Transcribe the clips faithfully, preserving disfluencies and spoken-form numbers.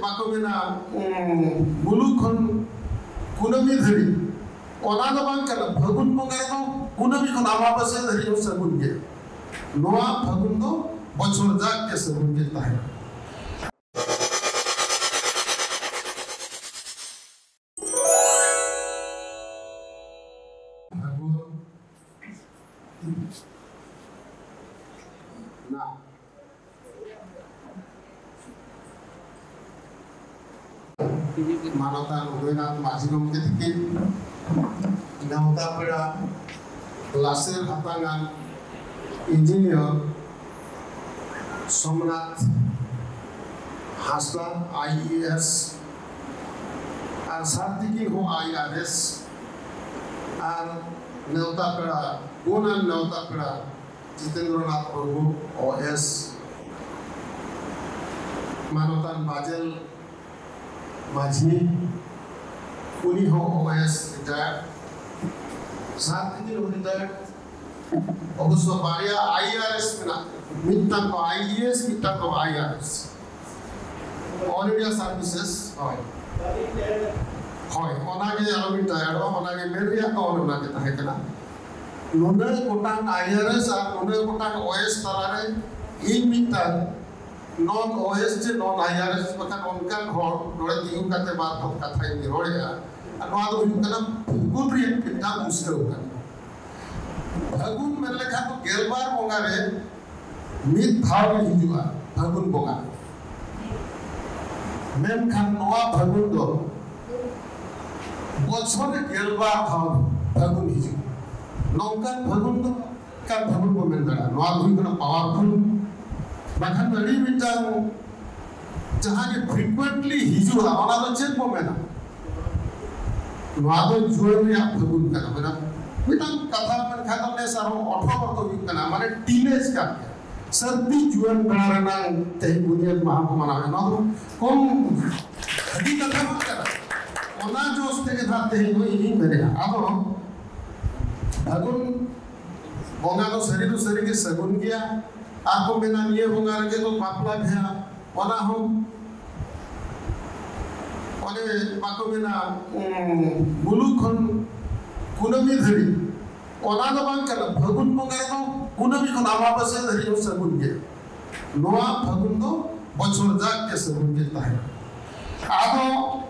ᱵᱟᱠᱚ ᱢᱮᱱᱟ, ᱩᱸ, ᱢᱩᱞᱩᱜ ᱠᱷᱚᱱ ᱠᱩᱱᱟᱹᱢᱤ ᱫᱷᱟᱹᱨᱤᱡ, ᱚᱱᱟ ᱫᱚ ᱵᱟᱝ ᱠᱟᱱᱟ᱾ ᱯᱷᱟᱹᱜᱩᱱ ᱵᱚᱸᱜᱟ ᱨᱮᱫᱚ ᱠᱩᱱᱟᱹᱢᱤ ᱠᱷᱚᱱ ᱟᱢᱟᱵᱟᱥᱭᱟ ᱫᱷᱟᱹᱨᱤᱡ ᱦᱚᱸ ᱥᱟᱹᱜᱩᱱ ᱜᱮ᱾ ᱱᱚᱣᱟ ᱯᱷᱟᱹᱜᱩᱱ ᱫᱚ ᱵᱚᱪᱷᱚᱨ ᱡᱟᱠ ᱜᱮ ᱥᱟᱹᱜᱩᱱ ᱜᱮ ᱛᱟᱦᱮᱱᱟ᱾ ᱯᱷᱟᱹᱜᱩᱱ ᱱᱟ ᱢᱟᱱᱚᱛᱟᱱ ᱩᱫᱚᱭᱱᱟᱛᱷ ᱢᱟᱹᱡᱷᱤ ᱜᱚᱢᱠᱮ ᱛᱤᱠᱤᱱ, ᱱᱮᱣᱛᱟ ᱯᱮᱲᱟ ᱞᱟᱥᱮᱨ ᱦᱟᱛᱟᱝᱟᱱ ᱤᱧᱡᱤᱱᱤᱭᱟᱨ ᱥᱳᱢᱱᱟᱛᱷ ᱦᱟᱸᱥᱫᱟ, ᱟᱭ ᱤ ᱮᱥ, ᱟᱨ ᱥᱟᱨ ᱛᱤᱠᱤᱱ ᱦᱚᱸ ᱟᱭ ᱟᱨ ᱮᱥ, ᱟᱨ ᱱᱮᱣᱛᱟ ᱯᱮᱲᱟ, ᱜᱩᱱᱟᱱ ᱱᱮᱣᱛᱟ ᱯᱮᱲᱟ ᱡᱤᱛᱮᱱᱫᱨᱚᱱᱟᱛᱷ ᱢᱩᱨᱢᱩ, ᱳ ᱮᱥ, ᱢᱟᱱᱚᱛᱟᱱ ᱵᱟᱡᱮᱞ ᱢᱟᱹᱡᱷᱤ, ᱩᱱᱤ ᱦᱚᱸ ᱳ ᱮᱥ retired, ᱥᱟᱨ ᱛᱤᱠᱤᱱ ᱦᱚᱸ retired᱾ ᱚᱵᱚᱥᱥᱚ ᱵᱟᱨᱭᱟ ᱟᱭ ᱟᱨ ᱮᱥ ᱢᱮᱱᱟᱜ ᱠᱤᱱᱟ, ᱢᱤᱫᱴᱟᱝ ᱫᱚ ᱟᱭ ᱤ ᱮᱥ, ᱢᱤᱫᱴᱟᱝ ᱫᱚ ᱟᱭ ᱟᱨ ᱮᱥ, All India Services᱾ ᱦᱳᱭ, ᱦᱳᱭ, ᱚᱱᱟᱜᱮ ᱟᱞᱚᱵᱤᱱ ᱴᱟᱭᱟᱨᱚᱜᱼᱟ, ᱚᱱᱟᱜᱮ ᱢᱮᱱ ᱨᱮᱭᱟᱜ ᱫᱚ ᱚᱱᱮ ᱚᱱᱟᱜᱮ ᱛᱟᱦᱮᱸ ᱠᱟᱱᱟ᱾ ᱱᱩᱱᱟᱹᱜ ᱜᱚᱴᱟᱝ ᱟᱭ ᱟᱨ ᱮᱥ ᱟᱨ ᱱᱩᱱᱟᱹᱜ ᱜᱚᱴᱟᱝ ᱳ ᱮᱥ ᱛᱟᱞᱟᱨᱮ ᱤᱧ ᱢᱤᱫᱴᱟᱝ ᱱᱚᱱ ᱳ ᱮᱥ ᱪᱮ ᱱᱚᱱ ᱟᱭ ᱟᱨ ᱮᱥ ᱵᱟᱠᱷᱟᱱ ᱚᱱᱠᱟᱱ ᱦᱚᱲ ᱱᱚᱰᱮ ᱛᱤᱸᱜᱩ ᱠᱟᱛᱮ ᱵᱟᱨ ᱠᱟᱛᱷᱟᱧ ᱨᱚᱲᱮᱫᱼᱟ᱾ ᱟᱨ ᱱᱚᱣᱟ ᱫᱚ ᱦᱩᱭᱩᱜ ᱠᱟᱱᱟ ᱯᱷᱟᱹᱜᱩᱱ ᱨᱮᱭᱟᱜ ᱢᱤᱫᱴᱟᱝ ᱩᱥᱠᱟᱹᱣ ᱠᱟᱱᱟ᱾ ᱯᱷᱟᱹᱜᱩᱱ ᱢᱮᱱ ᱞᱮᱠᱷᱟᱱ ᱫᱚ ᱜᱮᱞᱵᱟᱨ ᱵᱚᱸᱜᱟ ᱨᱮ ᱢᱤᱫ ᱫᱷᱟᱣ ᱜᱮ ᱦᱤᱡᱩᱜᱼᱟ, ᱯᱷᱟᱹᱜᱩᱱ ᱵᱚᱸᱜᱟ᱾ ᱢᱮᱱᱠᱷᱟᱱ ᱱᱚᱣᱟ ᱯᱷᱟᱹᱜᱩᱱ ᱫᱚ ᱵᱚᱪᱷᱚᱨ ᱨᱮ ᱜᱮᱞᱵᱟᱨ ᱫᱷᱟᱣ ᱯᱷᱟᱹᱜᱩᱱ ᱦᱤᱡᱩᱜᱼᱟ᱾ ᱱᱚᱝᱠᱟᱱ ᱯᱷᱟᱹᱜᱩᱱ ᱫᱚ ᱮᱠᱟᱞ ᱯᱷᱟᱹᱜᱩᱱ ᱵᱚᱱ ᱢᱮᱱ ᱫᱟᱲᱮᱭᱟᱜᱼᱟ᱾ ᱱᱚᱣᱟ ᱫᱚ ᱦᱩᱭᱩᱜ ᱠᱟᱱᱟ powerful᱾ ᱵᱟᱠᱷᱟᱱ ᱟᱹᱰᱤ ᱢᱤᱫᱴᱟᱝ ᱡᱟᱦᱟᱸ ᱜᱮ frequently ᱦᱤᱡᱩᱜᱼᱟ, ᱚᱱᱟ ᱫᱚ ᱪᱮᱫ ᱵᱚ ᱢᱮᱱᱟ? ᱱᱚᱣᱟ ᱫᱚ ᱡᱩᱣᱟᱹᱱ ᱨᱮᱭᱟᱜ ᱯᱷᱟᱹᱜᱩᱱ ᱠᱟᱱᱟ᱾ ᱢᱟᱱᱮ ᱢᱤᱫᱴᱟᱝ ᱠᱟᱛᱷᱟ ᱢᱮᱱᱠᱷᱟᱱ ᱫᱚ ᱱᱮᱥ ᱟᱨᱦᱚᱸ ᱚᱴᱷᱨᱚ ᱵᱚᱨᱥᱚ ᱦᱩᱭᱩᱜ ᱠᱟᱱᱟ, ᱢᱟᱱᱮ teenage ᱠᱟᱱ ᱜᱮᱭᱟ᱾ ᱥᱟᱹᱨᱫᱤ ᱡᱩᱣᱟᱹᱱ ᱵᱮᱲᱟ ᱨᱮᱱᱟᱝ ᱛᱮᱦᱮᱧ ᱵᱩᱱᱤᱭᱟᱹᱫ ᱢᱟᱦᱟ ᱵᱚ ᱢᱟᱱᱟᱣᱮᱫᱼᱟ᱾ ᱱᱚᱣᱟ ᱫᱚ ᱠᱚᱢ ᱵᱷᱟᱹᱜᱤ ᱠᱟᱛᱷᱟ ᱵᱟᱝ ᱠᱟᱱᱟ᱾ ᱚᱱᱟ ᱡᱚᱥ ᱛᱮᱜᱮ ᱱᱟᱦᱟᱜ ᱛᱮᱦᱮᱧ ᱫᱚ ᱤᱧᱤᱧ ᱢᱮᱱᱮᱫᱼᱟ᱾ ᱟᱫᱚ ᱯᱷᱟᱹᱜᱩᱱ ᱵᱚᱸᱜᱟ ᱫᱚ ᱥᱟᱹᱨᱤ ᱫᱚ ᱥᱟᱹᱨᱤ ᱜᱮ ᱥᱟᱹᱜᱩᱱ ᱜᱮᱭᱟ᱾ ᱟᱨ ᱠᱚ ᱢᱮᱱᱟ ᱱᱤᱭᱟᱹ ᱵᱚᱸᱜᱟ ᱨᱮᱜᱮ ᱠᱚ ᱵᱟᱯᱞᱟ ᱵᱤᱦᱟ, ᱚᱱᱟ ᱦᱚᱸ ᱢᱟᱱᱮ ᱵᱟᱠᱚ ᱢᱮᱱᱟ, ᱩᱸ, ᱢᱩᱞᱩᱜ ᱠᱷᱚᱱ ᱠᱩᱱᱟᱹᱢᱤ ᱫᱷᱟᱹᱨᱤᱡ, ᱚᱱᱟ ᱫᱚ ᱵᱟᱝ ᱠᱟᱱᱟ᱾ ᱯᱷᱟᱹᱜᱩᱱ ᱵᱚᱸᱜᱟ ᱨᱮᱫᱚ ᱠᱩᱱᱟᱹᱢᱤ ᱠᱷᱚᱱ ᱟᱢᱟᱵᱟᱹᱥᱭᱟᱹ ᱫᱷᱟᱹᱨᱤᱡ ᱦᱚᱸ ᱥᱟᱹᱜᱩᱱ ᱜᱮ᱾ ᱱᱚᱣᱟ ᱯᱷᱟᱹᱜᱩᱱ ᱫᱚ ᱵᱚᱪᱷᱚᱨ ᱡᱟᱠ ᱜᱮ ᱥᱟᱹᱜᱩᱱ ᱜᱮ ᱛᱟᱦᱮᱱᱟ᱾ ᱟᱫᱚ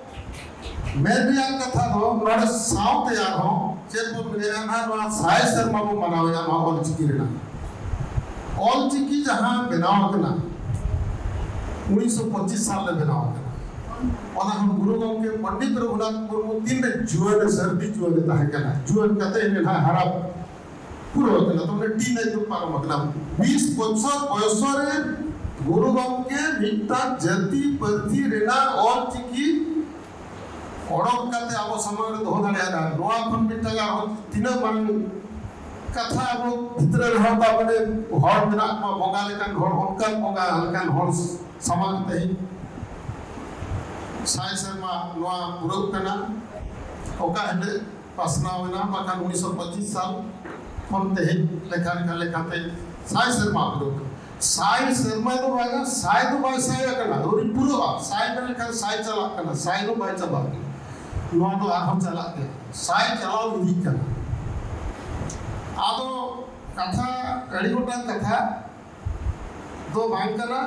ᱢᱮᱱ ᱨᱮᱭᱟᱜ ᱠᱟᱛᱷᱟ ᱫᱚ ᱱᱚᱰᱮ ᱥᱟᱶᱛᱮ ᱟᱨᱦᱚᱸ ᱪᱮᱫ ᱵᱚᱱ ᱢᱮᱱᱮᱫᱼᱟ ᱱᱟᱦᱟᱜ, ᱱᱚᱣᱟ ᱥᱟᱭ ᱥᱮᱨᱢᱟ ᱵᱚᱱ ᱢᱟᱱᱟᱣᱮᱫᱼᱟ ᱱᱚᱣᱟ ᱚᱞᱪᱤᱠᱤ ᱨᱮᱱᱟᱜ᱾ ᱚᱞᱪᱤᱠᱤ ᱡᱟᱦᱟᱸ ᱵᱮᱱᱟᱣ ᱟᱠᱟᱱᱟ, ᱩᱱᱤᱥᱥᱚ ᱯᱚᱸᱪᱤᱥ ᱥᱟᱞ ᱨᱮ ᱵᱮᱱᱟᱣ ᱟᱠᱟᱱᱟ᱾ ᱚᱱᱟ ᱦᱚᱸ ᱜᱩᱨᱩ ᱜᱚᱢᱠᱮ ᱯᱚᱱᱰᱤᱛ ᱨᱚᱜᱷᱩᱱᱟᱛᱷ ᱢᱩᱨᱢᱩ ᱛᱤᱱᱨᱮ ᱡᱩᱣᱟᱹᱱ ᱥᱟᱹᱨᱫᱤ ᱡᱩᱣᱟᱹᱱ ᱮ ᱛᱟᱦᱮᱸ ᱠᱟᱱᱟ, ᱡᱩᱣᱟᱹᱱ ᱠᱟᱛᱮ ᱤᱱᱟᱹ ᱱᱟᱦᱟᱜ ᱦᱟᱨᱟ ᱯᱩᱨᱟᱹᱣ ᱟᱠᱟᱱᱟ, ᱛᱚ ᱢᱟᱱᱮ ᱴᱤᱱ ᱮᱡᱽ ᱫᱚ ᱯᱟᱨᱚᱢ ᱟᱠᱟᱱᱟ᱾ ᱵᱤᱥ ᱵᱚᱪᱷᱚᱨ ᱵᱚᱭᱚᱥ ᱨᱮ ᱜᱩᱨᱩ ᱜᱚᱢᱠᱮ ᱢᱤᱫᱴᱟᱝ ᱡᱟᱹᱛᱤ ᱯᱟᱹᱨᱥᱤ ᱨᱮᱱᱟᱜ ᱚᱞ ᱪᱤᱠᱤ ᱚᱰᱚᱠ ᱠᱟᱛᱮ ᱟᱵᱚ ᱥᱟᱢᱟᱝ ᱨᱮ ᱫᱚᱦᱚ ᱫᱟᱲᱮᱭᱟᱜᱼᱟ᱾ ᱱᱚᱣᱟ ᱠᱷᱚᱱ ᱢᱤᱫᱴᱟᱝ ᱟᱨᱦᱚᱸ ᱛᱤᱱᱟᱹᱜ ᱢᱟᱨᱟᱝ ᱠᱟᱛᱷᱟ ᱟᱵᱚ ᱵᱷᱤᱛᱨᱤ ᱨᱮᱦᱚᱸ ᱛᱟᱨ ᱢᱟᱱᱮ ᱦᱚᱲ ᱢᱮᱱᱟᱜ ᱠᱚᱣᱟ, ᱵᱚᱸᱜᱟ ᱞᱮᱠᱟᱱ ᱦᱚᱲ, ᱚᱱᱠᱟᱱ ᱵᱚᱸᱜᱟ ᱞᱮᱠᱟᱱ ᱦᱚᱲ ᱥᱟᱢᱟᱝ ᱛᱮᱦᱮᱧ ᱥᱟᱭ ᱥᱮᱨᱢᱟ ᱱᱚᱣᱟ ᱯᱩᱨᱟᱹᱜ ᱠᱟᱱᱟ᱾ ᱚᱠᱟ ᱦᱤᱞᱳᱜ ᱯᱟᱥᱱᱟᱣ ᱮᱱᱟ, ᱵᱟᱠᱷᱟᱱ ᱩᱱᱤᱥᱥᱚ ᱯᱚᱸᱪᱤᱥ ᱥᱟᱞ ᱠᱷᱚᱱ ᱛᱮᱦᱮᱧ ᱞᱮᱠᱷᱟ ᱞᱮᱠᱷᱟ ᱞᱮᱠᱟᱛᱮ ᱥᱟᱭ ᱥᱮᱨᱢᱟ ᱯᱩᱨᱟᱹᱜ ᱠᱟᱱᱟ᱾ ᱥᱟᱭ ᱥᱮᱨᱢᱟ ᱫᱚ ᱵᱟᱝᱟ, ᱥᱟᱭ ᱫᱚ ᱵᱟᱭ ᱥᱟᱭ ᱟᱠᱟᱱᱟ, ᱟᱹᱣᱨᱤ ᱯᱩᱨᱟᱹᱜᱼᱟ᱾ ᱥᱟᱭ ᱢᱮᱱ ᱞᱮᱠᱷᱟᱱ ᱥᱟᱭ ᱪᱟᱞᱟᱜ ᱠᱟᱱᱟ, ᱥᱟᱭ ᱫᱚ ᱵᱟᱭ ᱪᱟᱵᱟᱜ ᱠᱟᱱᱟ᱾ ᱱᱚᱣᱟ ᱫᱚ ᱟᱨᱦᱚᱸ ᱪᱟᱞᱟᱜ ᱜᱮᱭᱟ, ᱥᱟᱭ ᱪᱟᱞᱟᱣ ᱤᱫᱤᱜ ᱠᱟᱱᱟ᱾ ᱟᱫᱚ ᱠᱟᱛᱷᱟ, ᱟᱹᱰᱤ ᱜᱚᱴᱟᱝ ᱠᱟᱛᱷᱟ ᱫᱚ ᱵᱟᱝ ᱠᱟᱱᱟ᱾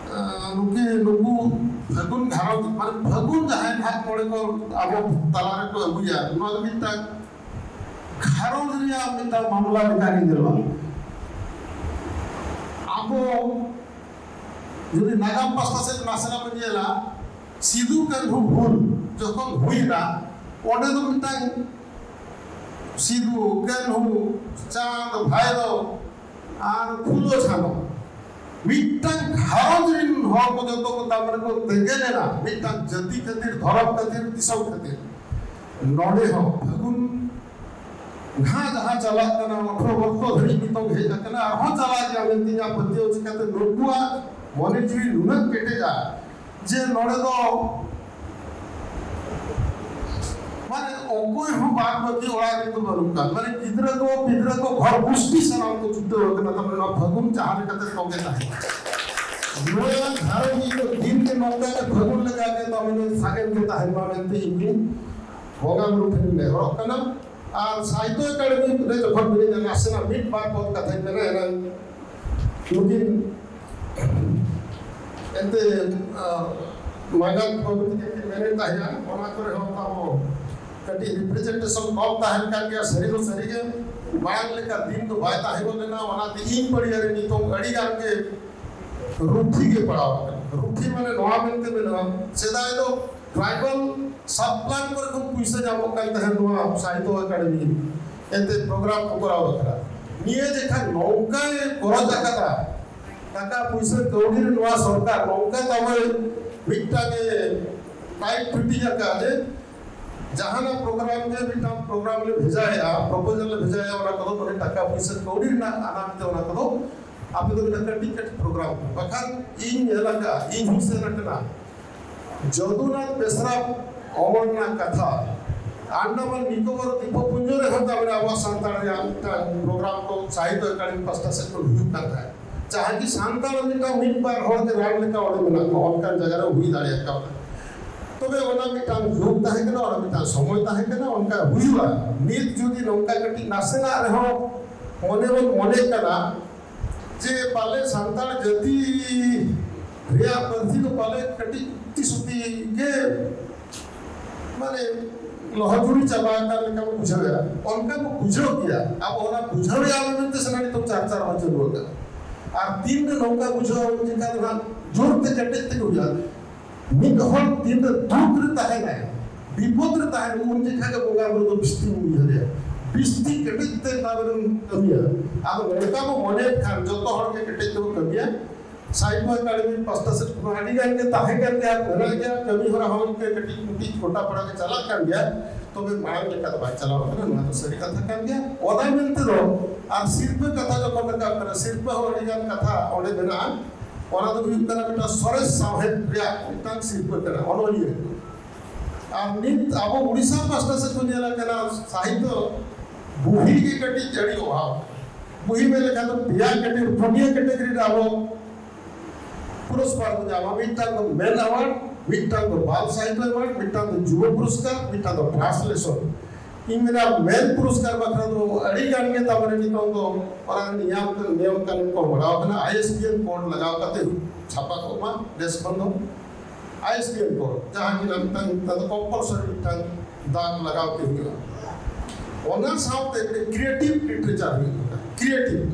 ᱟᱸ, ᱱᱩᱠᱤ, ᱱᱩᱠᱩ ᱯᱷᱟᱹᱜᱩᱱ ᱜᱷᱟᱨᱚᱸᱡᱽ, ᱢᱟᱱᱮ ᱯᱷᱟᱹᱜᱩᱱ ᱡᱟᱦᱟᱸᱭ ᱱᱟᱦᱟᱜ ᱱᱚᱰᱮ ᱠᱚ ᱟᱵᱚ ᱛᱟᱞᱟ ᱨᱮᱠᱚ ᱟᱹᱜᱩᱭᱟ, ᱱᱚᱣᱟ ᱫᱚ ᱢᱤᱫᱴᱟᱝ ᱜᱷᱟᱨᱚᱸᱡᱽ ᱨᱮᱭᱟᱜ ᱢᱤᱫᱴᱟᱝ ᱢᱟᱢᱞᱟ ᱞᱮᱠᱟ ᱜᱮ ᱧᱮᱞᱚᱜᱼᱟ᱾ ᱟᱵᱚ ᱡᱩᱫᱤ ᱱᱟᱜᱟᱢ ᱯᱟᱥᱴᱟ ᱥᱮᱫ ᱱᱟᱥᱮᱱᱟᱜ ᱵᱚᱱ ᱧᱮᱞᱟ, ᱥᱤᱫᱩ ᱠᱟᱹᱱᱦᱩ ᱦᱩᱞ ᱡᱚᱠᱷᱚᱱ ᱦᱩᱭᱱᱟ, ᱚᱸᱰᱮ ᱫᱚ ᱢᱤᱫᱴᱟᱝ ᱥᱤᱫᱩ, ᱠᱟᱹᱱᱦᱩ, ᱪᱟᱸᱫ, ᱵᱷᱟᱭᱨᱳ ᱟᱨ ᱯᱷᱩᱞᱳ ᱡᱷᱟᱱᱳ, ᱢᱤᱫᱴᱟᱝ ᱜᱷᱟᱨᱚᱸᱡᱽ ᱨᱤᱱ ᱦᱚᱲ ᱠᱚ ᱡᱚᱛᱚ ᱠᱚ ᱛᱟᱨ ᱢᱟᱱᱮ ᱠᱚ ᱛᱮᱸᱜᱮ ᱞᱮᱱᱟ, ᱢᱤᱫᱴᱟᱝ ᱡᱟᱹᱛᱤ ᱠᱷᱟᱹᱛᱤᱨ, ᱫᱷᱚᱨᱚᱢ ᱠᱷᱟᱹᱛᱤᱨ, ᱫᱤᱥᱚᱢ ᱠᱷᱟᱹᱛᱤᱨ᱾ ᱱᱚᱰᱮ ᱦᱚᱸ ᱯᱷᱟᱹᱜᱩᱱ ᱱᱟᱦᱟᱜ ᱡᱟᱦᱟᱸ ᱪᱟᱞᱟᱜ ᱠᱟᱱᱟ, ᱟᱴᱷᱨᱚ ᱵᱚᱨᱥᱚ ᱫᱷᱟᱹᱨᱤᱡ ᱱᱤᱛᱚᱝ ᱦᱮᱡ ᱟᱠᱟᱱᱟ, ᱟᱨᱦᱚᱸ ᱪᱟᱞᱟᱜ ᱜᱮᱭᱟ ᱢᱮᱱᱛᱮ ᱤᱧᱟᱹᱜ ᱯᱟᱹᱛᱭᱟᱹᱣ᱾ ᱪᱤᱠᱟᱹᱛᱮ ᱱᱩᱠᱩᱣᱟᱜ ᱢᱚᱱᱮ ᱡᱤᱣᱤ ᱱᱩᱱᱟᱹᱜ ᱠᱮᱴᱮᱡᱟ ᱡᱮ ᱱᱚᱰᱮ ᱫᱚ ᱢᱟᱱᱮ ᱚᱠᱚᱭ ᱦᱚᱸ ᱵᱟᱫ ᱵᱟᱹᱠᱤ ᱚᱲᱟᱜ ᱨᱮᱫᱚ ᱵᱟᱹᱱᱩᱜ ᱠᱚᱣᱟ᱾ ᱢᱟᱱᱮ ᱜᱤᱫᱽᱨᱟᱹ ᱠᱚ, ᱯᱤᱫᱽᱨᱟᱹ ᱠᱚ, ᱜᱷᱚᱨ ᱜᱩᱥᱴᱤ ᱥᱟᱱᱟᱢ ᱠᱚ ᱪᱷᱩᱴᱟᱹᱣ ᱟᱠᱟᱱᱟ᱾ ᱛᱟᱨᱢᱟᱱᱮ ᱱᱚᱣᱟ ᱯᱷᱟᱹᱜᱩᱱ ᱡᱟᱦᱟᱸ ᱞᱮᱠᱟᱛᱮ ᱛᱚᱸᱜᱮ ᱛᱟᱦᱮᱸ ᱠᱟᱱᱟ, ᱱᱚᱣᱟ ᱜᱷᱟᱨᱚᱸᱡᱽ ᱤᱧ ᱫᱚ ᱫᱤᱱ ᱜᱮ ᱱᱚᱝᱠᱟ ᱜᱮ ᱯᱷᱟᱹᱜᱩᱱ ᱞᱮᱠᱟ ᱜᱮ ᱛᱟᱨᱢᱟᱱᱮ ᱥᱟᱜᱮᱱ ᱜᱮ ᱛᱟᱦᱮᱱ ᱢᱟ ᱢᱮᱱᱛᱮ ᱤᱧ ᱫᱚᱧ ᱵᱚᱸᱜᱟ ᱵᱩᱨᱩ ᱴᱷᱮᱱ ᱤᱧ ᱱᱮᱦᱚᱨᱚᱜ ᱠᱟᱱᱟ᱾ ᱟᱨ ᱥᱟᱦᱤᱛᱛᱚ ᱮᱠᱟᱰᱮᱢᱤ ᱨᱮ ᱡᱚᱠᱷᱚᱱ ᱢᱤᱱᱟᱹᱧᱟ, ᱱᱟᱥᱮᱱᱟᱜ ᱢᱤᱫ ᱵᱟᱨ ᱯᱚᱫ ᱠᱟᱛᱷᱟᱧ ᱢᱮᱱᱟ᱾ ᱮᱱᱟᱝ ᱱᱩᱠᱤᱱ ᱮᱱᱛᱮ, ᱟᱸ, ᱢᱟᱸᱜᱟᱛ ᱵᱟᱹᱵᱩ ᱛᱟᱹᱠᱤᱱ ᱠᱤᱱ ᱢᱮᱱᱮᱫ ᱛᱟᱦᱮᱸᱜᱼᱟ, ᱚᱱᱟ ᱠᱚᱨᱮ ᱦᱚᱸ ᱛᱟᱵᱚ ᱠᱟᱹᱴᱤᱡ ᱨᱤᱯᱨᱮᱡᱮᱱᱴᱮᱥᱚᱱ ᱠᱚᱢ ᱛᱟᱦᱮᱱ ᱠᱟᱱ ᱜᱮᱭᱟ᱾ ᱥᱟᱹᱨᱤ ᱫᱚ ᱥᱟᱹᱨᱤ ᱜᱮ ᱢᱟᱲᱟᱝ ᱞᱮᱠᱟ ᱫᱤᱱ ᱫᱚ ᱵᱟᱭ ᱛᱟᱦᱮᱸ ᱜᱚᱫ ᱞᱮᱱᱟ᱾ ᱚᱱᱟᱛᱮ ᱤᱧ ᱯᱟᱹᱲᱤᱭᱟᱹ ᱨᱮ ᱱᱤᱛᱚᱝ ᱟᱹᱰᱤ ᱜᱟᱱ ᱜᱮ ᱨᱩᱴᱷᱤ ᱜᱮ ᱯᱟᱲᱟᱣ ᱟᱠᱟᱱᱟ᱾ ᱨᱩᱴᱷᱤ ᱢᱟᱱᱮ ᱱᱚᱣᱟ ᱢᱮᱱᱛᱮ ᱢᱮᱱᱟᱜᱼᱟ, ᱥᱮᱫᱟᱭ ᱫᱚ ᱴᱨᱟᱭᱵᱟᱞ ᱥᱟᱵ ᱯᱞᱟᱱ ᱠᱚᱨᱮ ᱠᱷᱚᱱ ᱯᱩᱭᱥᱟᱹ ᱧᱟᱢᱚᱜ ᱠᱟᱱ ᱛᱟᱦᱮᱸᱫ ᱱᱚᱣᱟ ᱥᱟᱦᱤᱛᱛᱚ ᱮᱠᱟᱰᱮᱢᱤ ᱮᱱᱛᱮ ᱯᱨᱳᱜᱨᱟᱢ ᱠᱚ ᱠᱚᱨᱟᱣ ᱵᱟᱠᱷᱨᱟ᱾ ᱱᱤᱭᱟᱹ ᱡᱮᱠᱷᱟᱱ ᱱᱚᱝᱠᱟᱭ ᱠᱷᱚᱨᱚᱪ ᱟᱠᱟᱫᱟ, ᱴᱟᱠᱟ ᱯᱩᱭᱥᱟᱹ ᱠᱟᱹᱣᱰᱤ ᱨᱮ ᱱᱚᱣᱟ ᱥᱚᱨᱠᱟᱨ ᱱᱚᱝᱠᱟ ᱛᱟᱵᱚᱭ ᱢᱤᱫᱴᱟᱝ ᱮ ᱴᱟᱭᱤᱴ ᱯᱷᱤᱴᱤᱝ ᱟᱠᱟᱫ ᱡᱮ ᱡᱟᱦᱟᱱᱟᱜ ᱯᱨᱳᱜᱨᱟᱢ ᱜᱮ ᱢᱤᱫᱴᱟᱝ ᱯᱨᱳᱜᱨᱟᱢ ᱞᱮ ᱵᱷᱮᱡᱟᱭᱟ, ᱯᱨᱚᱯᱳᱡᱟᱞ ᱞᱮ ᱵᱷᱮᱡᱟᱭᱟ, ᱚᱱᱟ ᱠᱚᱫᱚ ᱢᱟᱱᱮ ᱴᱟᱠᱟ ᱯᱩᱭᱥᱟᱹ ᱠᱟᱹᱣᱰᱤ ᱨᱮᱱᱟᱜ ᱟᱱᱟᱴ ᱛᱮ ᱚᱱᱟ ᱠᱚᱫᱚ ᱟᱯᱮ ᱫᱚ ᱢᱤᱫᱴᱟᱝ ᱠᱟᱹᱴᱤᱡ ᱠᱟᱹᱴᱤᱡ ᱯᱨᱳᱜᱨᱟᱢ᱾ ᱵᱟᱠᱷᱟᱱ ᱤᱧ ᱧᱮᱞ ᱟᱠᱟᱫᱼᱟ, ᱤᱧ ᱦᱚᱸᱧ ᱥᱮᱱ ᱟᱠᱟᱱᱟ ᱡᱚᱫᱩᱱᱟᱛᱷ ᱵᱮᱥᱨᱟ ᱚᱢᱚᱞ ᱨᱮᱱᱟᱜ ᱠᱟᱛᱷᱟ, ᱟᱱᱰᱟᱢᱟᱱ ᱱᱤᱠᱳᱵᱚᱨ ᱫᱤᱯᱚᱯᱩᱧᱡᱚ ᱨᱮᱦᱚᱸ ᱛᱟᱵᱚᱞᱮ ᱟᱵᱚ ᱥᱟᱱᱛᱟᱲ ᱨᱮᱭᱟᱜ ᱢᱤᱫᱴᱟᱝ ᱯᱨᱳᱜᱨᱟᱢ ᱠᱚ ᱥᱟᱦᱤᱛᱛᱚ ᱮᱠᱟᱰᱮᱢᱤ ᱯᱟᱥᱴᱟ ᱥᱮᱫ ᱠᱷᱚᱱ ᱦᱩᱭᱩᱜ ᱠᱟᱱ ᱛᱟᱦᱮᱸᱫ, ᱡᱟᱦᱟᱸ ᱠᱤ ᱥᱟᱱᱛᱟᱲ ᱢᱤᱫᱴᱟᱝ ᱢᱤᱫ ᱵᱟᱨ ᱦᱚᱲ ᱜᱮ ᱨᱟᱱ ᱞᱮᱠᱟ ᱚᱸᱰᱮ ᱢᱮᱱᱟᱜ ᱠᱚᱣᱟ, ᱚᱱᱠᱟᱱ ᱡᱟᱭᱜᱟ ᱨᱮ ᱦᱩᱭ ᱫᱟᱲᱮᱭᱟᱜ ᱠᱟᱱᱟ᱾ ᱛᱚᱵᱮ ᱚᱱᱟ ᱢᱤᱫᱴᱟᱝ ᱡᱩᱜᱽ ᱛᱟᱦᱮᱸ ᱠᱟᱱᱟ, ᱚᱱᱟ ᱢᱤᱫᱴᱟᱝ ᱥᱚᱢᱚᱭ ᱛᱟᱦᱮᱸ ᱠᱟᱱᱟ, ᱚᱱᱠᱟ ᱦᱩᱭᱩᱜᱼᱟ᱾ ᱱᱤᱛ ᱡᱩᱫᱤ ᱱᱚᱝᱠᱟ ᱠᱟᱹᱴᱤᱡ ᱱᱟᱥᱮᱱᱟᱜ ᱨᱮᱦᱚᱸ ᱢᱚᱱᱮ ᱵᱚᱱ ᱢᱚᱱᱮ ᱠᱟᱱᱟ ᱡᱮ ᱯᱟᱞᱮ ᱥᱟᱱᱛᱟᱲ ᱡᱟᱹᱛᱤ ᱨᱮᱭᱟᱜ ᱯᱟᱹᱨᱥᱤ ᱫᱚ ᱯᱟᱞᱮ ᱠᱟᱹᱴᱤᱡ ᱩᱛᱤ ᱥᱩᱛᱤ ᱜᱮ ᱢᱟᱱᱮ ᱞᱚᱦᱚᱫᱩᱲᱤ ᱪᱟᱵᱟ ᱟᱠᱟᱱ ᱞᱮᱠᱟ ᱵᱚ ᱵᱩᱡᱷᱟᱹᱣᱮᱫᱼᱟ, ᱚᱱᱠᱟ ᱵᱚ ᱵᱩᱡᱷᱟᱹᱣ ᱜᱮᱭᱟ᱾ ᱟᱵᱚ ᱚᱱᱟ ᱵᱩᱡᱷᱟᱹᱣᱮᱫᱼᱟ ᱵᱚ ᱢᱮᱱᱛᱮ ᱥᱮ ᱱᱤᱛᱚᱜ ᱪᱟᱨᱪᱟ ᱨᱮᱦᱚᱸ ᱪᱟᱹᱞᱩ ᱟᱠᱟᱱᱟ᱾ ᱟᱨ ᱛᱤᱱ ᱨᱮ ᱱᱚᱝᱠᱟ ᱵᱩᱡᱷᱟᱹᱣ ᱟᱵᱚᱱ ᱪᱤᱠᱟ ᱫᱚ ᱦᱟᱸᱜ ᱡᱳᱨ ᱛᱮ ᱠᱮᱴᱮᱡ ᱛᱮᱜᱮ ᱦᱩᱭᱩᱜᱼᱟ᱾ ᱢᱤᱫ ᱦᱚᱲ ᱛᱤᱱ ᱨᱮ ᱫᱩᱠ ᱨᱮ ᱛᱟᱦᱮᱱᱟᱭ, ᱵᱤᱯᱚᱫ ᱨᱮ ᱛᱟᱦᱮᱱ, ᱩᱱ ᱡᱚᱠᱷᱟ ᱜᱮ ᱵᱚᱸᱜᱟ ᱵᱩᱨᱩ ᱫᱚ ᱵᱤᱥᱛᱤ ᱵᱚᱱ ᱩᱭᱦᱟᱹᱨᱮᱭᱟ, ᱵᱤᱥᱛᱤ ᱠᱮᱴᱮᱡ ᱛᱮ ᱛᱟᱵᱮᱱ ᱠᱟᱹᱢᱤᱭᱟ᱾ ᱟᱫᱚ ᱱᱚᱝᱠᱟ ᱵᱚ ᱢᱚᱱᱮᱭᱮᱫ ᱠᱷᱟᱱ ᱡᱚᱛᱚ ᱦᱚᱲ ᱜᱮ ᱠᱮᱴᱮᱡ ᱛᱮᱵᱚ ᱠᱟᱹᱢᱤᱭᱟ᱾ ᱥᱟᱦᱤᱛᱛᱚ ᱮᱠᱟᱰᱮᱢᱤ ᱯᱟᱥᱴᱟ ᱥᱮᱫ ᱠᱷᱚᱱ ᱟᱹᱰᱤ ᱜᱟᱱ ᱜᱮ ᱛᱟᱦᱮᱸ ᱠᱟᱱ ᱜᱮᱭᱟ, ᱢᱮᱱᱟᱜ ᱜᱮᱭᱟ, ᱠᱟᱹᱢᱤ ᱦᱚᱨᱟ ᱦᱚᱸ ᱤᱱᱠᱟᱹ ᱠᱟᱹᱴᱤᱡ ᱢᱩᱴᱤᱡ ᱜᱚᱴᱟ ᱯᱟᱲᱟ ᱜᱮ ᱪᱟᱞᱟᱜ ᱠᱟᱱ ᱜᱮᱭᱟ, ᱛᱚᱵᱮ ᱢᱟᱲᱟᱝ ᱞᱮᱠᱟ ᱫᱚ ᱵᱟᱭ ᱪᱟᱞᱟᱣ ᱠᱟᱱᱟ᱾ ᱱᱚᱣᱟ ᱫᱚ ᱥᱟᱹᱨᱤ ᱠᱟᱛᱷᱟ ᱠᱟᱱ ᱜᱮᱭᱟ᱾ ᱚᱱᱟ ᱢᱮᱱᱛᱮ ᱫᱚ ᱟᱨ ᱥᱤᱨᱯᱟᱹ ᱠᱟᱛᱷᱟ ᱡᱚᱠᱷᱚᱱ ᱨᱟᱠᱟᱵ ᱠᱟᱱᱟ, ᱥᱤᱨᱯᱟᱹ ᱦᱚᱸ ᱟᱹᱰᱤ ᱜᱟᱱ ᱠᱟᱛᱷᱟ ᱚᱸᱰᱮ ᱢᱮᱱᱟᱜᱼᱟ᱾ ᱚᱱᱟ ᱫᱚ ᱦᱩᱭᱩᱜ ᱠᱟᱱᱟ ᱢᱤᱫᱴᱟᱝ ᱥᱚᱨᱮᱥ ᱥᱟᱶᱦᱮᱫ ᱨᱮᱭᱟᱜ ᱢᱤᱫᱴᱟᱝ ᱥᱤᱨᱯᱟᱹ ᱠᱟᱱᱟ, ᱚᱱᱚᱞᱤᱭᱟᱹ᱾ ᱟᱨ ᱱᱤᱛ ᱟᱵᱚ ᱩᱲᱤᱥᱥᱟ ᱯᱟᱥᱴᱟ ᱥᱮᱫ ᱵᱚᱱ ᱧᱮᱞ ᱠᱟᱱᱟ, ᱥᱟᱦᱤᱛᱛᱚ ᱵᱩᱦᱤ ᱜᱮ ᱠᱟᱹᱴᱤᱡ ᱟᱹᱰᱤ ᱚᱵᱷᱟᱵ᱾ ᱵᱩᱦᱤ ᱢᱮᱱ ᱞᱮᱠᱷᱟᱱ ᱫᱚ ᱯᱮᱭᱟ ᱠᱮᱴᱮᱜᱚᱨᱤ, ᱯᱩᱱᱭᱟᱹ ᱠᱮᱴᱮᱜᱚᱨᱤ ᱨᱮ ᱟᱵᱚ ᱯᱩᱨᱚᱥᱠᱟᱨ ᱠᱚ ᱧᱟᱢᱟ, ᱢᱤᱫᱴᱟᱝ ᱫᱚ ᱢᱮᱱ ᱟᱣᱟᱨᱰ, ᱢᱤᱫᱴᱟᱝ ᱫᱚ ᱵᱟᱞ ᱥᱟᱦᱤᱛᱭᱚ ᱟᱣᱟᱨᱰ, ᱢᱤᱫᱴᱟᱝ ᱫᱚ ᱡᱩᱵᱚ ᱯᱩᱨᱚᱥᱠᱟᱨ, ᱢᱤᱫᱴᱟᱝ ᱫᱚ ᱴᱨᱟᱱᱥᱞᱮᱥᱚᱱ᱾ ᱤᱧ ᱢᱮᱱᱟ ᱢᱮᱱ ᱯᱩᱨᱚᱥᱠᱟᱨ ᱵᱟᱠᱷᱨᱟ ᱫᱚ ᱟᱹᱰᱤ ᱜᱟᱱ ᱜᱮ ᱛᱟᱨᱢᱟᱱᱮ ᱱᱤᱛᱚᱝ ᱫᱚ ᱚᱱᱟ ᱱᱤᱭᱚᱢ, ᱱᱤᱭᱚᱢ ᱠᱟᱹᱱᱩᱱ ᱠᱚ ᱵᱟᱲᱟᱣ ᱠᱟᱱᱟ, ᱟᱭ ᱮᱥ ᱵᱤ ᱮᱱ ᱠᱳᱰ ᱞᱟᱜᱟᱣ ᱠᱟᱛᱮ ᱪᱷᱟᱯᱟ ᱠᱚᱜ ᱢᱟ ᱫᱮᱥ ᱠᱷᱚᱱ ᱫᱚ᱾ ᱟᱭ ᱮᱥ ᱵᱤ ᱮᱱ ᱠᱳᱰ, ᱡᱟᱦᱟᱸ ᱜᱮ ᱢᱤᱫᱴᱟᱝ ᱱᱤᱛᱚᱝ ᱫᱚ ᱠᱚᱢᱯᱟᱞᱥᱟᱨᱤ ᱢᱤᱫᱴᱟᱝ ᱫᱟᱜ ᱞᱟᱜᱟᱣ ᱛᱮ ᱦᱩᱭᱩᱜᱼᱟ᱾ ᱚᱱᱟ ᱥᱟᱶᱛᱮ ᱢᱤᱫᱴᱮᱱ ᱠᱨᱤᱭᱮᱴᱤᱵᱷ ᱞᱤᱴᱟᱨᱮᱪᱟᱨ ᱦᱩᱭᱩᱜ ᱠᱟᱱᱟ, ᱠᱨᱤᱭᱮᱴᱤᱵᱷ᱾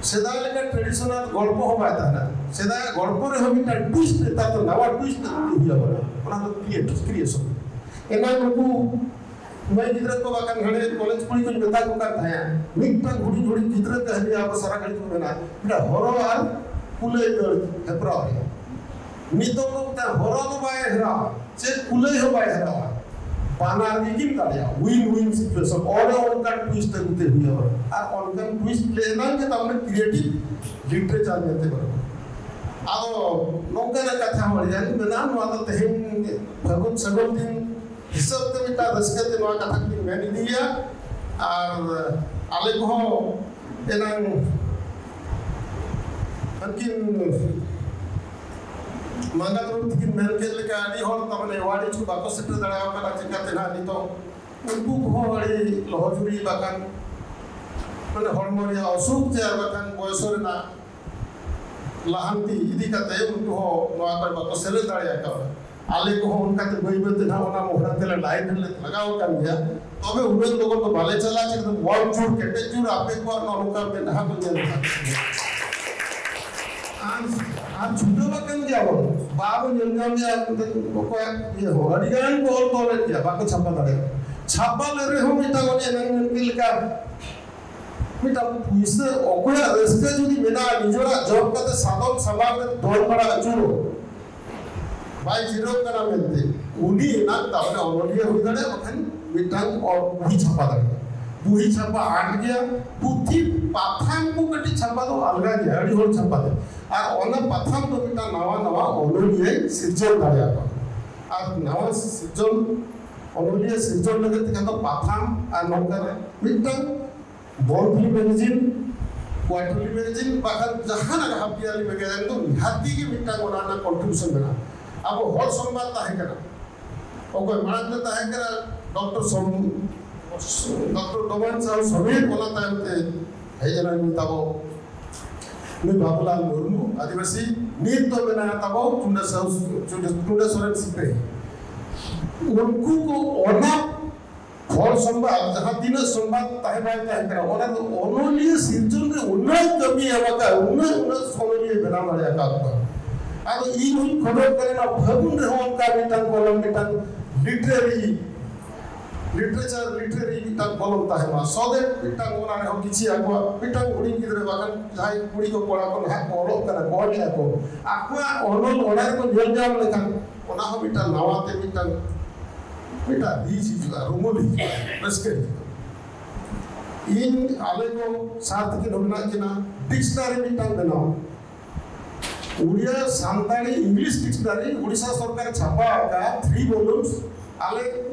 ᱥᱮᱫᱟᱭ ᱞᱮᱠᱟ ᱴᱨᱮᱰᱤᱥᱚᱱᱟᱞ ᱜᱚᱞᱯᱚ ᱦᱚᱸ ᱵᱟᱭ ᱛᱟᱦᱮᱱᱟ᱾ ᱥᱮᱫᱟᱭᱟᱜ ᱜᱚᱞᱯᱚ ᱨᱮᱦᱚᱸ ᱢᱤᱫᱴᱟᱝ ᱴᱩᱭᱤᱥᱴ, ᱱᱮᱛᱟᱨ ᱫᱚ ᱱᱟᱣᱟ ᱴᱩᱭᱤᱥᱴ ᱟᱹᱜᱩ ᱦᱩᱭ ᱟᱵᱚᱱᱟ, ᱚᱱᱟ ᱫᱚ ᱠᱨᱤᱭᱮᱴ, ᱠᱨᱤᱭᱮᱥᱚᱱ᱾ ᱮᱱᱟᱝ ᱱᱩᱠᱩ ᱢᱟᱹᱭ ᱜᱤᱫᱽᱨᱟᱹ ᱠᱚ ᱵᱟᱠᱷᱟᱱ ᱦᱟᱸᱰᱮ ᱠᱚᱞᱮᱡᱽ ᱠᱩᱲᱤ ᱠᱚᱧ ᱢᱮᱛᱟ ᱠᱚ ᱠᱟᱱ ᱛᱟᱦᱮᱸᱫ, ᱢᱤᱫᱴᱟᱝ ᱦᱩᱰᱤᱧ ᱦᱩᱰᱤᱧ ᱜᱤᱫᱽᱨᱟᱹ ᱛᱟᱦᱮᱸ ᱞᱮᱱᱟ, ᱟᱵᱚ ᱥᱟᱨᱟ ᱜᱷᱟᱹᱲᱤᱡ ᱠᱚ ᱢᱮᱱᱟ, ᱢᱤᱫᱴᱟᱝ ᱦᱚᱨᱚ ᱟᱨ ᱠᱩᱞᱟᱹᱭ ᱫᱟᱹᱲ ᱦᱮᱯᱨᱟᱣ ᱨᱮ᱾ ᱱᱤᱛᱚᱜ ᱫᱚ ᱢᱤᱫᱴᱟᱝ ᱦᱚᱨᱚ ᱫᱚ ᱵᱟᱭ ᱦᱮᱨᱟᱣᱟ, ᱪᱮᱫ ᱠᱩᱞᱟᱹᱭ ᱦᱚᱸ ᱵᱟᱭ ᱦᱮᱨᱟᱣᱟ, ᱵᱟᱱᱟᱨ ᱜᱮᱠᱤᱱ ᱫᱟᱲᱮᱭᱟᱜᱼᱟ᱾ ᱣᱤᱱ ᱣᱤᱱ ᱥᱤᱪᱩᱭᱮᱥᱚᱱ, ᱚᱱᱮ ᱚᱱᱠᱟᱱ ᱴᱩᱭᱤᱥᱴ ᱟᱹᱜᱩ ᱛᱮ ᱦᱩᱭᱩᱜᱼᱟ᱾ ᱟᱨ ᱚᱱᱠᱟᱱ ᱴᱩᱭᱤᱥᱴ ᱞᱮ ᱮᱱᱟᱝ ᱜᱮ ᱛᱟᱨᱢᱟᱱᱮ ᱠᱨᱤᱭᱮᱴᱤᱵᱷ ᱞᱤᱴᱟᱨᱮᱪᱟᱨ ᱢᱮᱱᱛᱮ ᱵᱟᱹᱱᱩᱜᱼᱟ᱾ ᱟᱫᱚ ᱱᱚᱝᱠᱟᱱᱟᱜ ᱠᱟᱛᱷᱟ ᱦᱚᱸ ᱟᱹᱰᱤ ᱜᱟᱱ ᱢᱮᱱᱟᱜᱼᱟ᱾ ᱱᱚᱣᱟ ᱫᱚ ᱛᱮᱦᱮᱧ ᱯᱷᱟᱹᱜᱩᱱ ᱥᱟᱹᱜᱩᱱ ᱫᱤᱱ ᱦᱤᱥᱟᱹᱵ ᱛᱮ ᱢᱤᱫᱴᱟᱝ ᱨᱟᱹᱥᱠᱟᱹ ᱛᱮ ᱱᱚᱣᱟ ᱠᱟᱛᱷᱟ ᱠᱚᱧ ᱢᱮᱱ ᱤᱫᱤᱭᱟ᱾ ᱟᱨ ᱟᱞᱮ ᱠᱚᱦᱚᱸ ᱮᱱᱟᱝ ᱩᱱᱠᱤᱱ ᱢᱟᱸᱜᱟᱛ ᱵᱟᱹᱵᱩ ᱛᱟᱹᱠᱤᱱ ᱢᱮᱱ ᱠᱮᱫ ᱞᱮᱠᱟ, ᱟᱹᱰᱤ ᱦᱚᱲ ᱛᱟᱨᱢᱟᱱᱮ ᱮᱣᱟᱨᱰ ᱠᱚ ᱵᱟᱠᱚ ᱥᱮᱴᱮᱨ ᱫᱟᱲᱮᱭᱟᱜ ᱠᱟᱱᱟ᱾ ᱪᱤᱠᱟᱹᱛᱮ ᱱᱟᱦᱟᱜ ᱱᱤᱛᱚᱜ ᱩᱱᱠᱩ ᱠᱚᱦᱚᱸ ᱟᱹᱰᱤ ᱞᱚᱦᱚᱡᱩᱨᱤ ᱵᱟᱠᱷᱟᱱ ᱢᱟᱱᱮ ᱦᱚᱲᱢᱚ ᱨᱮᱭᱟᱜ ᱚᱥᱩᱠ ᱪᱮ ᱟᱨ ᱵᱟᱠᱷᱟᱱ ᱵᱚᱭᱚᱥ ᱨᱮᱱᱟᱜ ᱞᱟᱦᱟᱱᱛᱤ ᱤᱫᱤ ᱠᱟᱛᱮ ᱩᱱᱠᱩ ᱦᱚᱸ ᱱᱚᱣᱟ ᱠᱚᱨᱮ ᱵᱟᱠᱚ ᱥᱮᱞᱮᱫ ᱫᱟᱲᱮ ᱟᱠᱟᱫᱟ᱾ ᱟᱞᱮ ᱠᱚᱦᱚᱸ ᱚᱱᱠᱟᱛᱮ ᱵᱟᱹᱭ ᱵᱟᱹᱭ ᱛᱮ ᱱᱟᱦᱟᱜ ᱚᱱᱟ ᱢᱚᱦᱰᱟ ᱛᱮᱞᱮ ᱞᱟᱭᱤᱱ ᱨᱮᱞᱮ ᱞᱟᱜᱟᱣ ᱟᱠᱟᱱ ᱜᱮᱭᱟ᱾ ᱛᱚᱵᱮ ᱩᱱᱟᱹᱜ ᱞᱚᱜᱚᱱ ᱫᱚ ᱵᱟᱞᱮ ᱪᱟᱞᱟᱜᱼᱟ, ᱪᱮᱫᱟᱜ ᱥᱮ ᱵᱚᱞ ᱡᱳᱨ ᱠᱮᱴᱮᱡ ᱡᱳᱨ ᱟᱯᱮ ᱠᱚᱣᱟᱜ ᱱᱚᱜᱼᱚ ᱱᱚᱝᱠᱟ ᱢᱮᱫᱦᱟ ᱠᱚ ᱧᱮᱞ ᱟᱠᱟᱫ ᱜᱮᱭᱟ᱾ ᱟᱨ, ᱟᱨ ᱪᱷᱩᱴᱟᱹᱣ ᱟᱠᱟᱱ ᱜᱮᱭᱟ ᱵᱚᱱ, ᱵᱟᱵᱚᱱ ᱧᱮᱞ ᱧᱟᱢ ᱜᱮᱭᱟ᱾ ᱚᱠᱚᱭᱟᱜ ᱤᱭᱟᱹ ᱦᱚᱸ ᱟᱹᱰᱤ ᱜᱟᱱ ᱠᱚ ᱚᱞ ᱛᱚᱞᱮᱫ ᱜᱮᱭᱟ, ᱵᱟᱠᱚ ᱪᱷᱟᱯᱟ ᱫᱟᱲᱮᱭᱟᱜᱼᱟ᱾ ᱪᱷᱟᱯᱟ ᱞᱮ ᱨᱮᱦᱚᱸ ᱢᱤᱫᱴᱟᱝ ᱚᱱᱮ ᱮᱱᱟᱝ ᱢᱮᱱ ᱠᱮᱫ ᱞᱮᱠᱟ ᱢᱤᱫᱴᱟᱝ ᱯᱩᱭᱥᱟᱹ, ᱚᱠᱚᱭᱟᱜ ᱨᱟᱹᱥᱠᱟᱹ ᱡᱩᱫᱤ ᱢᱮᱱᱟᱜᱼᱟ, ᱱᱤᱡᱮᱨᱟᱜ ᱡᱚᱢ ᱠᱟᱛᱮ ᱥᱟᱫᱚᱢ ᱥᱟᱢᱟᱝ ᱨᱮ ᱫᱚᱱ ᱵᱟᱲᱟ ᱟᱹᱪᱩᱨᱚᱜ, ᱵᱟᱭ ᱡᱤᱨᱟᱹᱜ ᱠᱟᱱᱟ ᱢᱮᱱᱛᱮ, ᱩᱱᱤ ᱮᱱᱟᱝ ᱛᱟᱦᱚᱞᱮ ᱚᱱᱚᱞᱤᱭᱟᱹ ᱦᱩᱭ ᱫᱟᱲᱮᱭᱟᱜᱼᱟ, ᱵᱟᱠᱷᱟᱱ ᱢᱤᱫᱴᱟᱝ ᱚᱞ ᱵᱩᱦᱤ ᱪᱷᱟᱯᱟ ᱫᱟᱲᱮᱭᱟᱜᱼᱟ᱾ ᱵᱩᱦᱤ ᱪᱷᱟᱯᱟ ᱟᱸᱴ ᱜᱮᱭᱟ, ᱯᱩᱛᱷᱤ ᱯᱟᱛᱷᱟᱢ ᱠᱚ ᱠᱟᱹᱴᱤᱡ ᱪᱷᱟᱯᱟ ᱫᱚ ᱟᱞᱜᱟ ᱜᱮᱭᱟ, ᱟᱹᱰᱤ ᱦᱚᱲ ᱪᱷᱟᱯᱟ ᱫᱚ᱾ ᱟᱨ ᱚᱱᱟ ᱯᱟᱛᱷᱟᱢ ᱫᱚ ᱢᱤᱫᱴᱟᱝ ᱱᱟᱣᱟ ᱱᱟᱣᱟ ᱚᱱᱚᱞᱤᱭᱟᱹᱭ ᱥᱤᱨᱡᱚᱱ ᱫᱟᱲᱮᱭᱟᱠᱚᱣᱟ᱾ ᱟᱨ ᱱᱟᱣᱟ ᱥᱤᱨᱡᱚᱱ ᱚᱱᱚᱞᱤᱭᱟᱹ ᱥᱤᱨᱡᱚᱱ ᱞᱟᱹᱜᱤᱫ ᱛᱮᱠᱷᱟᱱ ᱫᱚ ᱯᱟᱛᱷᱟᱢ ᱟᱨ ᱱᱚᱝᱠᱟᱱᱟᱜ ᱢᱤᱫᱴᱟᱝ ᱵᱚᱞ ᱯᱷᱤᱞᱢ ᱢᱮᱜᱟᱡᱤᱱ quarterly magazine ᱵᱟᱠᱷᱟᱱ ᱡᱟᱦᱟᱱᱟᱜ half yearly magazine ᱫᱚ ᱱᱤᱦᱟᱹᱛᱤ ᱜᱮ ᱢᱤᱫᱴᱟᱝ ᱚᱱᱟ ᱨᱮᱱᱟᱜ contribution ᱢᱮᱱᱟᱜᱼᱟ᱾ ᱟᱵᱚ ᱦᱚᱲ ᱥᱚᱢᱵᱟᱫ ᱛᱟᱦᱮᱸ ᱠᱟᱱᱟ, ᱚᱠᱚᱭ ᱢᱟᱲᱟᱝ ᱨᱮ ᱛᱟᱦᱮᱸ ᱠᱟᱱᱟ ᱰᱚᱠᱴᱚᱨ ᱥᱚᱢ ᱰᱚᱠᱴᱚᱨ ᱰᱚᱢᱟᱱ ᱥᱟᱦᱩ ᱥᱚᱢᱤᱨ, ᱚᱱᱟ ᱛᱟᱭᱚᱢ ᱛᱮ ᱦᱮᱡ ᱮᱱᱟ ᱱᱩᱭ ᱛᱟᱵᱚ ᱱᱩᱭ ᱵᱟᱵᱩᱞᱟᱞ ᱢᱩᱨᱢᱩ ᱟᱹᱫᱤᱵᱟᱹᱥᱤ, ᱱᱤᱛ ᱫᱚ ᱢᱮᱱᱟᱭᱟ ᱛᱟᱵᱚ ᱴᱩᱰᱟᱹ ᱥᱟᱦᱩ, ᱴᱩᱰᱟᱹ, ᱴᱩᱰᱟᱹ ᱥᱚᱨᱮᱱ ᱥᱤᱯᱮ᱾ ᱩᱱᱠᱩ ᱠᱚ ᱚᱱᱟ ᱦᱚᱲ ᱥᱚᱢᱵᱟᱫ, ᱡᱟᱦᱟᱸ ᱛᱤᱱᱟᱹᱜ ᱥᱚᱢᱵᱟᱫ ᱛᱟᱦᱮᱸ ᱵᱟᱭ ᱛᱟᱦᱮᱸ ᱠᱟᱱᱟ, ᱚᱱᱟ ᱫᱚ ᱚᱱᱚᱞᱤᱭᱟᱹ ᱥᱤᱨᱡᱚᱱ ᱨᱮ ᱩᱱᱟᱹᱜ ᱠᱟᱹᱢᱤ ᱮᱢ ᱟᱠᱟᱫ, ᱩᱱᱟᱹᱜ, ᱩᱱᱟᱹᱜ ᱚᱱᱚᱞᱤᱭᱟᱹ ᱵᱮᱱᱟᱣ ᱫᱟᱲᱮ ᱟᱠᱟᱫ ᱠᱚᱣᱟ᱾ ᱟᱫᱚ ᱤᱧ ᱦᱚᱸᱧ ᱠᱷᱚᱡᱚᱜ ᱠᱟᱱᱟ, ᱱᱚᱣᱟ ᱯᱷᱟᱹᱜᱩᱱ ᱨᱮᱦᱚᱸ ᱚᱱᱠᱟ ᱢᱤᱫᱴᱟᱝ ᱠᱚᱞᱚᱢ, ᱢᱤᱫᱴᱟᱝ ᱞᱤᱴᱟᱨᱮᱨᱤ, ᱞᱤᱴᱟᱨᱮᱪᱟᱨ, ᱞᱤᱴᱟᱨᱮᱨᱤ ᱢᱤᱫᱴᱟᱝ ᱠᱚᱞᱚᱢ ᱛᱟᱦᱮᱸ ᱢᱟ, ᱥᱚᱫᱮ ᱢᱤᱫᱴᱟᱝ, ᱚᱱᱟ ᱨᱮᱦᱚᱸ ᱠᱤᱪᱷᱤ ᱟᱠᱚᱣᱟᱜ ᱢᱤᱫᱴᱟᱝ ᱦᱩᱰᱤᱧ ᱜᱤᱫᱽᱨᱟᱹ ᱵᱟᱠᱷᱟᱱ ᱡᱟᱦᱟᱸᱭ ᱠᱩᱲᱤ ᱠᱚ ᱠᱚᱲᱟ ᱠᱚ ᱱᱟᱦᱟᱜ ᱠᱚ ᱚᱞᱚᱜ ᱠᱟᱱᱟ, ᱠᱚ ᱚᱞᱮᱫᱼᱟ ᱠᱚ, ᱟᱠᱚᱣᱟᱜ ᱚᱱᱚᱞ ᱚᱱᱟ ᱨᱮᱠᱚ ᱧᱮᱞ ᱧᱟᱢ ᱞᱮᱠᱷᱟᱱ, ᱚᱱᱟ ᱦᱚᱸ ᱢᱤᱫᱴᱟᱝ ᱱᱟᱣᱟ ᱛᱮ ᱢᱤᱫᱴᱟᱝ, ᱢᱤᱫᱴᱟᱝ ᱦᱤᱡ ᱦᱤᱡᱩᱜᱼᱟ, ᱨᱩᱢᱩᱞ ᱦᱤᱡᱩᱜᱼᱟ, ᱨᱟᱹᱥᱠᱟᱹ ᱦᱤᱡᱩᱜᱼᱟ᱾ ᱤᱧ, ᱟᱞᱮ ᱠᱚ ᱥᱟᱨ ᱛᱟᱹᱠᱤᱱ ᱦᱚᱸ ᱢᱮᱱᱟᱜ ᱠᱤᱱᱟ, ᱰᱤᱠᱥᱱᱟᱨᱤ ᱢᱤᱫᱴᱟᱝ ᱵᱮᱱᱟᱣ, ᱩᱲᱤᱭᱟ ᱥᱟᱱᱛᱟᱲᱤ ᱤᱝᱞᱤᱥ ᱰᱤᱠᱥᱱᱟᱨᱤ, ᱩᱲᱤᱥᱥᱟ ᱥᱚᱨᱠᱟᱨᱮ ᱪᱷᱟᱯᱟ ᱟᱠᱟᱫ, three volumes᱾ ᱟᱞᱮ